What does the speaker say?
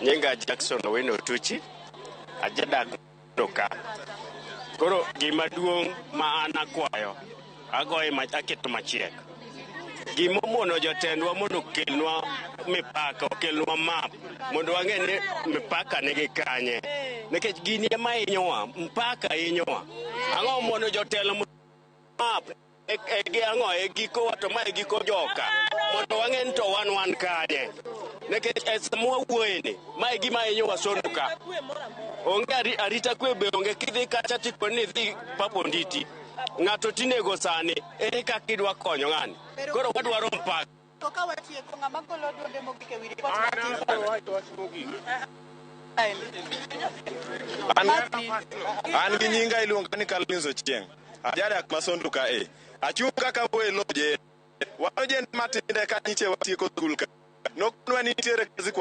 Nyinga Jackson Owino Otuchi, ajadak ka. Koro gima duong' ma an akwayo, agoye aketo machiek. Gimomono jotendwa mondo okelnwa mipaka, okelnwa map, mondo wang'e ni mipaka nigi kanye. Nikech gini ema hinyowa, mpaka hinyowa. Ang'o mono jotelo map e gi ang'o e gikowa to ma e giko joka mondo wang'e ni to wan kanye. Nikech e sama wawuoyeni, ma e gima hinyowa Sondu ka. Onge arita kwe be onge kidhi kacha tikoni ni idhi Pap Onditi. Ng'ato tinego sani, ere kaka idwa konyo ng'ani? Koro wadwaro mpaka. To ka watieko, ng'ama golo duonde mogik e wi ripot mar An gi nyinga iluonga ni Collins Ochieng. Ajadak ma Sondu ka e. Achung' kaka welo je. Wan ojende matinde ka nyiche watieko skul ka. Nokonwa ni nitiere kazi kwa